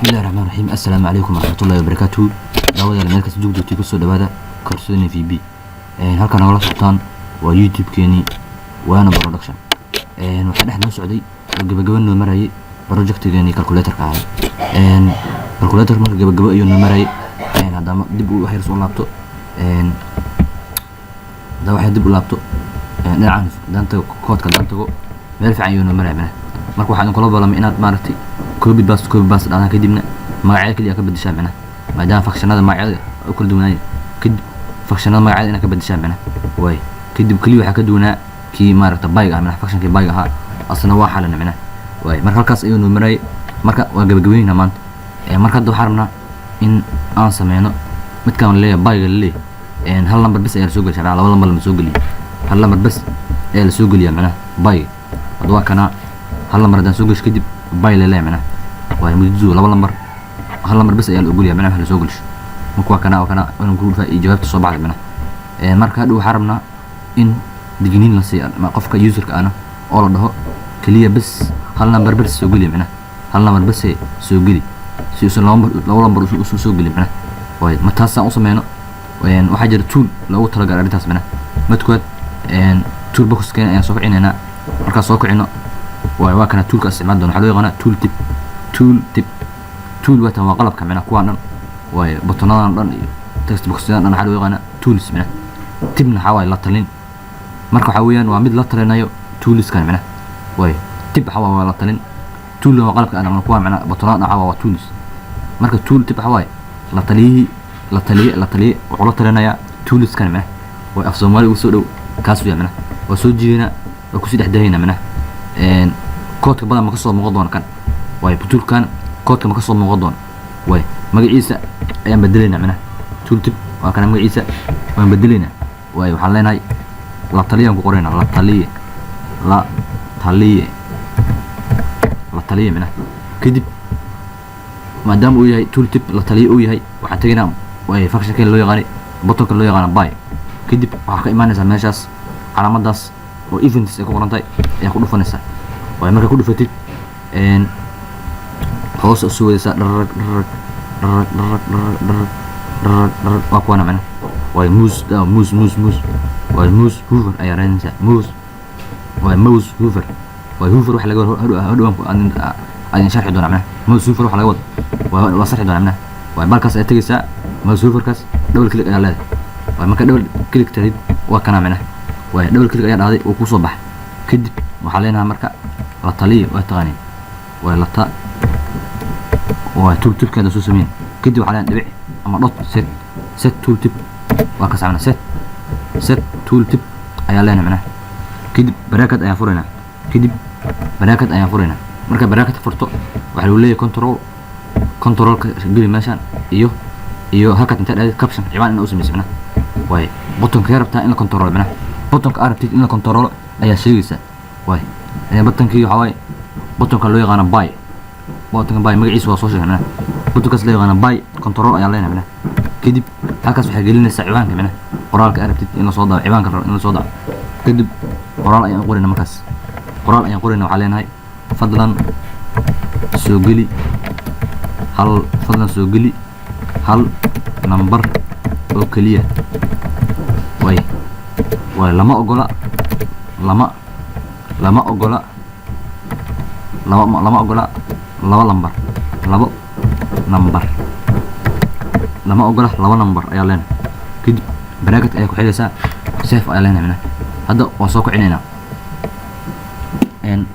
Bismillahi raxmaan raxiim. Assalaamu calaykum waraxmatullahi wabarakaatuhu. Daawadayaal, meel kasta joogjoogtay, kusoo dhawaada koorsooyin VB. Halkaan nagala socotaan waa YouTube-keenii Waana Production. Waxaa dhex noo socday oo gabagaba noo marayay projectigeenii calculatorka ahay. Calculator marka gabagabo ayuu noo marayay. Haddama dib u wax yar soo laabto, haddaba wax yar dib u laabto dhinacan haddaan tago, koodka haddaan tago, meel fiican ayuu noo maraya micnaha. Marka waxaan idinkula ballamay inaad maaragtay copy paste, copy paste dhacdaan, kadibna magacyada kaliya ka bedeshaan micnaha, maadaama functionada magacyada u kala duwanaayeen. Kadib functionada magacyada inaad ka bedeshaan micnaha waay. Kadib kaliya waxaa ka duwanaa kii maaragta pi-ga ah micnaha, functionkii pi-ga ahaa asna waa xalina micnaha waay. Marka halkaas ayuu noo marayay. Marka waa gabagabeynaa maanta. Marka hadda waxaan rabnaa in aan sameyno midkaan leeyahay pi-ga laleeyahay. Hal number bes ayaa lasoo geliya micnaha, laba number lama soo geliyo, hal number bes ayaa lasoo geliyaa micnaha pi-ga. Hadda waa kanaa, hal number haddaan soo gesho kadib pi laleeyahay micnaha waay. Muddadu laba number, hal number bes ayaa la ogolyahay micnaha wax lasoo gelisho. Marka waa kanaa inaan ku dhufaa iyo jawaabta soo baxday micnaha. Marka hadhow waxaan rabnaa in digniin la siiyo qofka userka ana oo la dhaho keliya bes hal number bes soo geli micnaha, hal number bes soo geli, si uusan laba number usu soo gelin micnaha waay. Ma taasaan u sameyno, waxaa jira tool loogu talagalay arrintaas micnaha. Midkood tool boxkeena ayaan soo kicinaynaa. Markaan soo kicino waay, waa kana toolka isticmaali doona. Waxaa loo yaqaanaa tool tip. Tool tip, tool waatan waa qalabka micnaha, kuwaan dhan waay, buttonadan dhan iyo text boxyadan dhan waxaa loo yaqaanaa tools micnaha. Tipna waxaa waaye la talin. Marka waxaa weeyaan waa mid la talinayo toolskan micnaha waay. Tip waxaa waaye waa la talin, toolna waa qalabka aan kuwaan micnaha, buttonadan dhan waxaa waa tools. Marka tool tip waxaa waaye la taliyihii, la taliye, la taliye wuxuu la talinayaa toolskan micnaha waay. Af Soomaali ugu soo dhow kaas weeyaan micnaha. Waa soo jiidaynaa, waa kusii dhex dahaynaa micnaha. Koodka badan ma kasoo muuqan doono kan waayo, toolkan koodka ma kasoo muuqan doono waay. Magaciisa ayaan bedelaynaa micnaha. Tooltip waa kana, magaciisa waan bedelaynaa waayo. Waxaan leenahay la taliyaan ku qoraynaa, la taliye, la taliye, la taliye micnaha. Kadib maadaama uu yahay tooltip la taliye uu yahay, waxaan tegaynaa waay functionka loo yaqaanay, buttonka loo yaqaana pi. Kadib waxaa ka imaanaysaa meeshaas calaamadaas oo events ay ku qoran tahay ayaa ku dhufanaysaa waay. Markaa ku dhufatid, hoos usoo wadaysaa, dhararag dhararag dhararag dhararag dhararag dhararag dhararag dhararag, waa kuwana macnaha waay. Mouse, mouse, mouse, mouse waay, mouse hover ayaa raadinaysaa. Mouse waay, mouse hover waay. Hover waxa laga hadhow adin sharxi doonaa macnaha. Mouse hover waxa laga wado waa sharxi doonaa macnaha waay. Balkaas ayaa tegaysaa, mouse hoverkaas double click ayaa leedahay waay. Marka double click tadid, waa kana macnaha waay. Double click ayaa dhahday, uu kusoo baxay. Kadib waxaa leenahay marka la taliya, waa taqaaniin waay, la ta waa tooltipkeeda soo sameyn. Kadib waxaa leenahay dhibic ama dot set, set tooltip waa ka sacna, set tooltip ayaa leenahay macnaha. Kadib bracket ayaan furaynaa, kadib bracket ayaan furaynaa. Marka bracket furto, waxaa lagu leeyahay control, controlka geli meeshaan iyo halkaad intaa dhahday caption, ciwaan ina u samaysa macnaha waay. Buttonka rabtaa in la control macnaha, buttonka aad rabtid in la control ayaa sheegaysaa waay. Buttonkii waxaa waaye buttonka loo yaqaano pi. Buttonka pi magaciisa waa soo sheegay macnaha. Buttonkaas loo yaqaano pi control ayaa leenahay macnaha. Kadib halkaas waxay gelinaysaa ciwaanka macnaha, qoraalka aad rabtid in la soo daawo, ciwaanka rabo in la soo daawo. Kadib qoraal ayaan qoraynaa. Markaas qoraal ayaan qoraynaa. Waxaa leenahay fadlan soo geli hal, fadlan soo geli hal number oo keliya way way. Lama ogola, lama ogola, lama ogola laba lambar, labo number lama ogola, laba number ayaa leenahay. Kadib bracket ayaa ku xidhaysaa, save ayaa leenahay macnaha. Hadda waan soo kicinaynaa.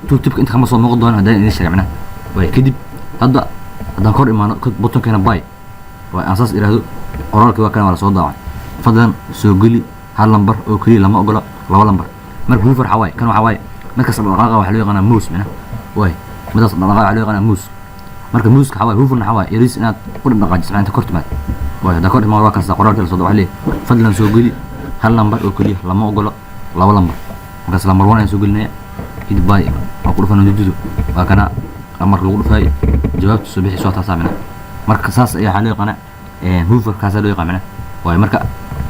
Tooltipka inta kama soo muuqan doono haddaan idin sheegay macnaha way. Kadib hadda haddaan kor imaano buttonkeena pi waa aan saas iraahdo, qoraalkii waa kana, waa lasoo daawacay: fadlan soo geli hal lambar oo keliya, lama ogola laba lambar. Marka hover waxaa waaye kan, waxaa waaye markaas dhaqdhaqaaqa waxaa loo yaqaanaa mouse macnaha waay. Midaas dhaqdhaqaaqa waxaa loo yaqaanaa mouse. Marka mouseka waxaa waaye, hoverna waxaa waaye yariis inaad ku dhaqdhaqaajiso macnaha, inta kor timaad waay. Haddaa kor timaad, waa kaasa qoraalkii lasoo daawacay, leeyahay fadlan soo geli hal lambar oo keliya, lama ogola laba lambar. Markaas lambar one ayaan soo gelinaya. Kadib pi waa ku dhufana jujudu, waa kana marka lagu dhufaay jawaabta soo bixi soo taasaa macnaha. Marka saas ayaa waxaa loo yaqaanaa hoverkaasaa loo yaqaan macnaha waayo. Marka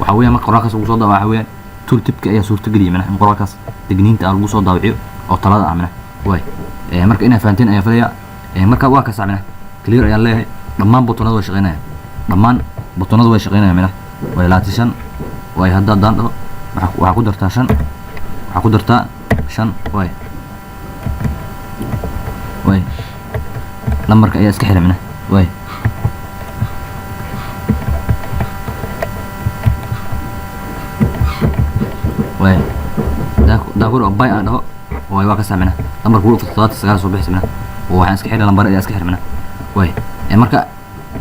waxaa weeyaan marka qoraalkaas lagu soo daawaco, waxaa weeyaan tooltipka ayaa suurtageliyay macnaha in qoraalkaas digniinta ah lagu soo daawiciyo oo talada ah macnaha waay. Marka inaa fahanteen ayaa filaya. Marka waa kaasa macnaha. Clear ayaan leeyahay. Dhammaan buttonada way shaqeynayaan, dhammaan buttonada way shaqeynayaan mina. Way 25 way. Hadda haddaan dhaho waxaa ku dartaa 5, waxaa ku dartaa 5 way way lambarka ayaa iska xiray mina way. Way daakuri oo bay aan dhaho way, waa ka saamina lambarka wuu 79 soo bixisa mina, oo waxaan iska xiray lambar ayaa iska xiray mina way. Marka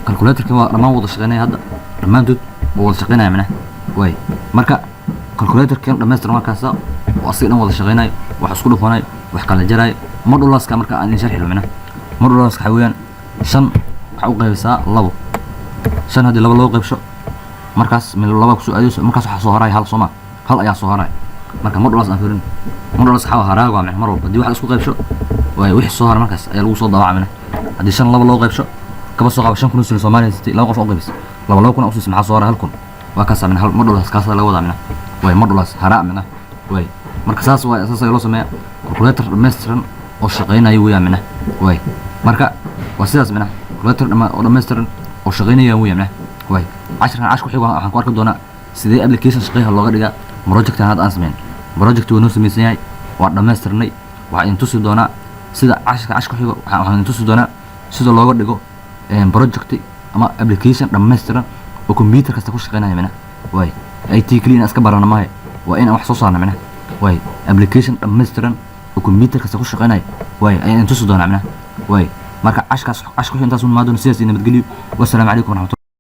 calculatorka waa dhammaan wada shaqeynaya hadda, dhammaantood waa wada shaqeynaya mina way. Marka calculatorkan dhammaystiran waa kaasa, oo asiga dhan wada shaqeynayo, wax isku dhufanayo, wax kala jaraayo. Moduluska marka aan idin sharxi mina, moduluska waxaa weeyaan 5 waxaa u qaybisaa 2. 5 haddii 2 loo qaybsho, markaas mil 2 kusoo aadayso, markaas waxaa soo haraya 1, sooma? 1 ayaa soo haraya. Marka modulus aan fiirin, modulus waxaa haraaga waa mar walba haddii wax la isku qaybsho waayo, wixii soo hara markaas ayaa lagu soo daawaca mina. Haddii 5 2 loo qaybsho, kaba soo qaabo 5000 shilin Soomaaliya haysatay, 2 qof u qaybis, 2 2000 usiis, maxaa soo hara? 1000. Waa kaasa mina, hal modulus kaasaa laga wadaa mina way, modulus haraa mina way. Marka saas waa, saas ayaa loo sameeyaa calculator dhammaystiran oo shaqeynaya weeyaan mina way. Marka waa sidaas mina, calculator oo dhammaystiran oo shaqeynaya weeyaan mina way. Cashirkan cashar ku xigo waxaan ku arki doonaa sidee application shaqeynaya looga dhigaa projectan hadda aan sameyn. Project wuu noo samaysan yahay, waa dhammaystirnay. Waxaan idin tusi doonaa sida cashirka cashar ku xigo waxaan idin tusi doonaa sida looga dhigo project ama application dhammaystiran oo computer kasta ku shaqeynaya mina way. IT kaliya inaan iska barana maahe, waa in aan wax soo saarna mina way. Application dhammaystiran oo computer kasta ku shaqeynaya way ayaan idin tusi doonaa mina way. Marka cashkaas cashar ku xigo intaas un maadona. Sidaas iyo nabadgelyo, wassalaamu calaykum waraxmatullahi.